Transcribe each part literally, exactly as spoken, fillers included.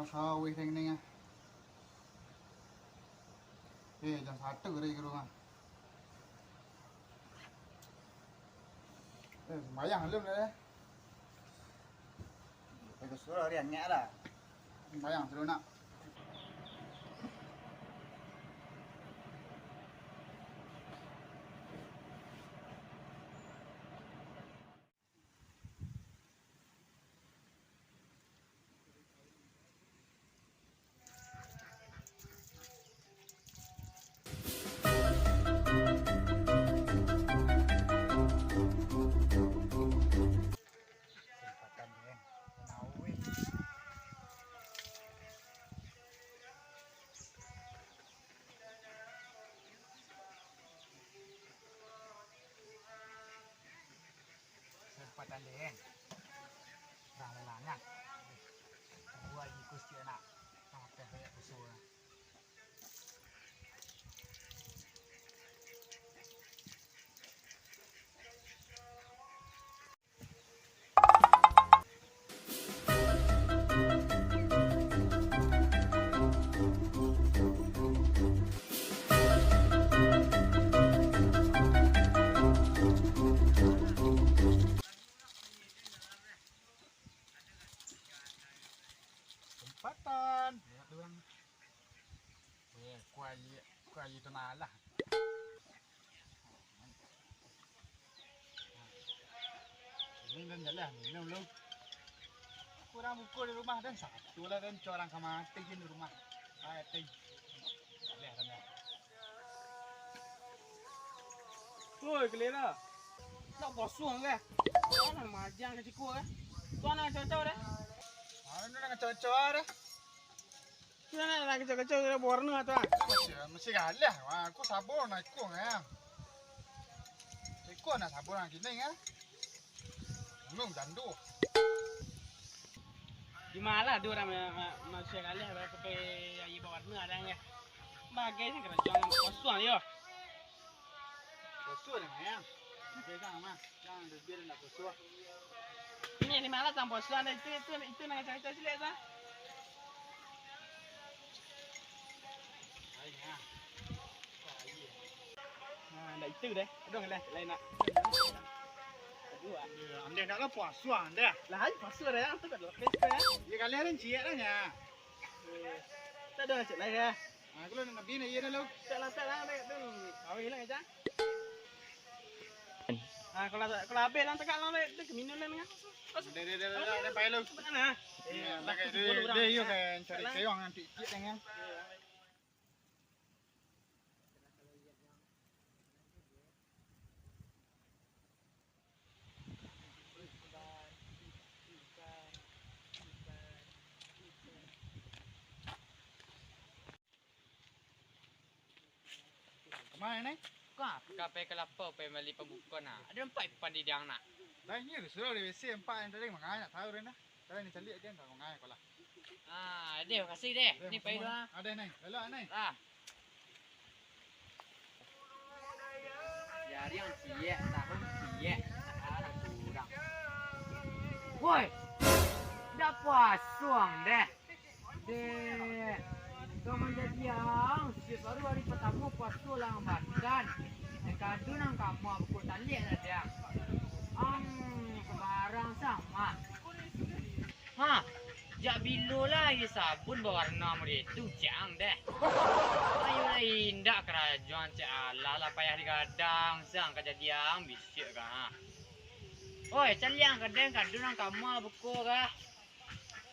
Sawah den ni ah. Eh, jam satu tadi ka rumah. Eh, sumbayang alun lai. Jago surau ari angek lah. Sumbayang dulu nak. Kesempatan den. Urang lalangah. Buah ikus cik nak. Patah banyak kusur. Umpatan. Banyak tu urang. Eh, kuali, kuali tu malah. Ini dan jalan, ini belum. Kurang buku di rumah dan satu lah dan corang ka mati di rumah. Mati. Boleh, boleh. Woi, Kelera. Nak kosong ke? Kau nak majang ka siko ke? Kau nak cocok deh. Mana nak cocok deh? Kau nak, nak kacau-kacau, kau nak bawarna tu ah. Masih, masih galeh. Wah, aku sabur nak ikung ya. Ikung nak sabur nak kini ya. Belum jandu. Di mana tu orang ma-, ma-, manusia galeh pakai air bawarna ada ya. Bagai ni kerajaan kosong yo. Kosong dah ya. Pegang mah. Jangan lebih nak kosong. Ini di mana tang kosong ada itu, itu, itu nak cari-cari silik tu. Nah, ndak itu deh. Aduh, lah, lain nak. Aduh, ah. Andeh nak lah puasa, andeh. Lah, ai puasa dah, tu kat lapis tu ya. Ya, kali ada ciek lah nya. Tak ada cek lah ya. Ah, kalau nak nabi nak iya dah lo. Tak lah, tak lah, tak tu. Kawin lah aja. Ah, kalau, kalau habis lah tegak lah, tu keminum lah. Dah, dah, dah, dah, dah, dah, payah lo. Mana? Ya, lah, dah, dah, dah, iya kan, cari keong nanti, ciek dengan. Kama, Nai? Ka, ka pai ka lapau, pai mali pambuko, nah. Ado ampek ipan di dang, nak. Lah, inyo sudah di W C ampek yang tadi, mangai nak tahu dah. Tadi ni caliak kan, tak mangai apalah. Ah, deh, makasih deh. Ni pai dulu ah. Ada, Nai. Lalok, Nai. Ah. Jariang ciek, tahun ciek, anak urang. Woi, ndak puasuang deh. Dek, kau manjadiang, sejak baru hari pertama puasa lah ang badan. Dek kadu nang kama buku taliak lah dek ang. Ang, sembarang sama. Ha, jak bilo lah aia sabun bawarna model tu, cek ang deh. Ayolah indak karajoan cek alah lah payah digadang, siang kajadian bisiak ka. Oi, caliak ang kadang kadun ang kama buko ka.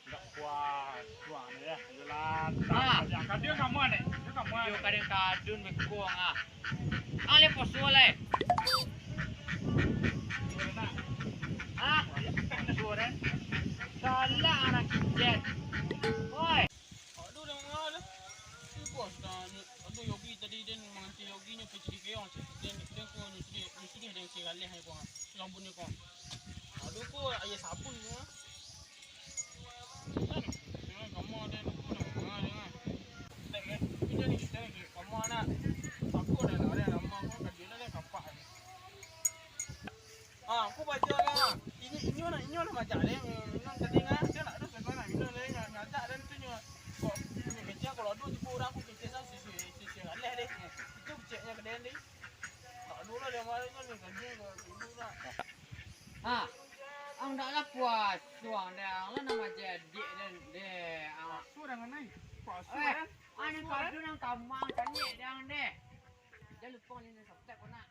Indak puas, puas deh. Ayolah, ha. Kadian kama deh. Iyo, kadian kadun buko ang ah. Ale poso le. Ah, salah anak kicen. Oi. Aduh, dah mangah dah. Ih, bos, dah, aduh, Yogi tadi den manganti Yogi nyo pai cari keong, cek. Den, den ko nyo sudah, nyo sudah den si galeh ko. Lambun nyo ko. Aduh, ko aia sabun ko. Kan, dengan kama den ko dah mangah den ah. Kita ni, kita ni kama nak. Aku dah nak ada nama ko, kan dia dah kapak. Ah, aku baca lah. Ini, inyo nak, inyo nak majak deh. Minum tadi ngah, saya nak terus nak minum deh. Ngajak dan tu nyo. Tadi. Tak ada lah dia marah kan ni, kan dia dah tidur lah. Ha. Ang dak lah puas suang deh, ang lah nama jadi dan deh. Ang. Puas suang dengan ai. Puas suang. Eh, kan? Ani kadu nang kamang tadi deh, ang deh. Jangan lupa ni subscribe kau nak.